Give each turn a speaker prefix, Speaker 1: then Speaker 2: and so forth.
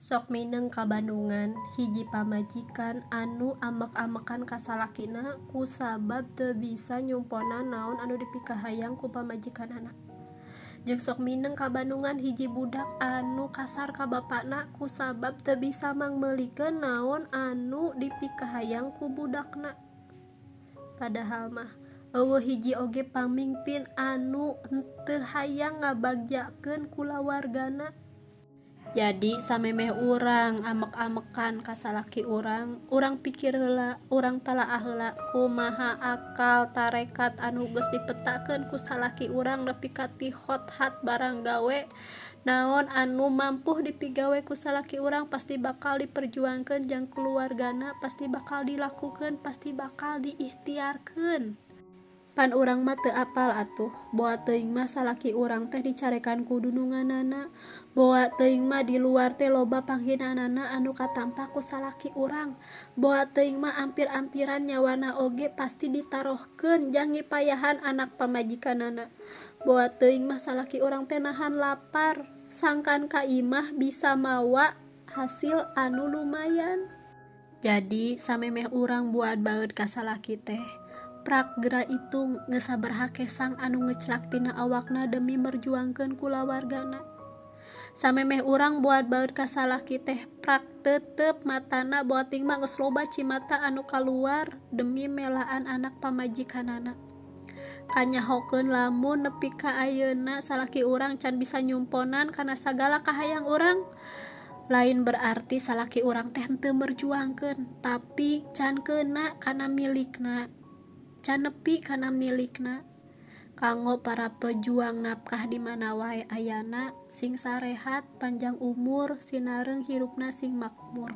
Speaker 1: Sok mineng ka Bandungan hiji pamajikan anu ambek-ambekan ka salakina kusabab teu bisa nyumponan naon anu dipikahayang ku pamajikanana. Jeung sok mineng ka Bandungan hiji budak anu kasar ka bapana kusabab teu bisa mangmeulikeun naon anu dipikahayang ku budakna. Padahal mah euweuh hiji oge pamingpin anu teu hayang ngabagjakeun kulawargana. Jadi samemeh urang ambek-ambekan ka salaki urang, urang pikir heula, urang talaah heula kumaha akal tarekat anu geus dipetakeun ku salaki urang nepi ka ti hot-hat barang gawe naon anu mampuh dipigawe ku salaki urang pasti bakal diperjuangkeun jang keluargana, pasti bakal dilakukeun, pasti bakal diikhtiarkeun. Pan urang mah teu apal atuh, boa teuing mah salaki urang teh dicarekan ku dununganana, boa teuing mah di luar teh loba panghinaanana anu katampa ku salaki urang, boa teuing mah ampir-ampiran nyawana oge pasti ditarohkeun jang ngipayahan anak pamajikanana, boa teuing mah salaki urang teh nahan lapar, sangkan ka imah bisa mawa hasil anu lumayan. Jadi samemeh urang buat baeud ka salaki teh, prak geura itung geus sabaraha kesang anu ngeclak tina awakna demi merjuangkeun kulawargana. Samemeh urang buat baeud ka salaki teh prak tetep matana boa ting mah geus loba cimata anu kaluar demi melaan anak pamajikanana. Kanyahokeun lamun nepi ka ayeuna salaki urang can bisa nyumponan kana sagala kahayang urang, lain berarti salaki urang teh henteu merjuangkeun, tapi can keuna kana milikna, can nepi kana milikna. Kanggo para pejuang nafkah di mana wae ayana, sing sarehat, panjang umur, sinareng hirupna sing makmur.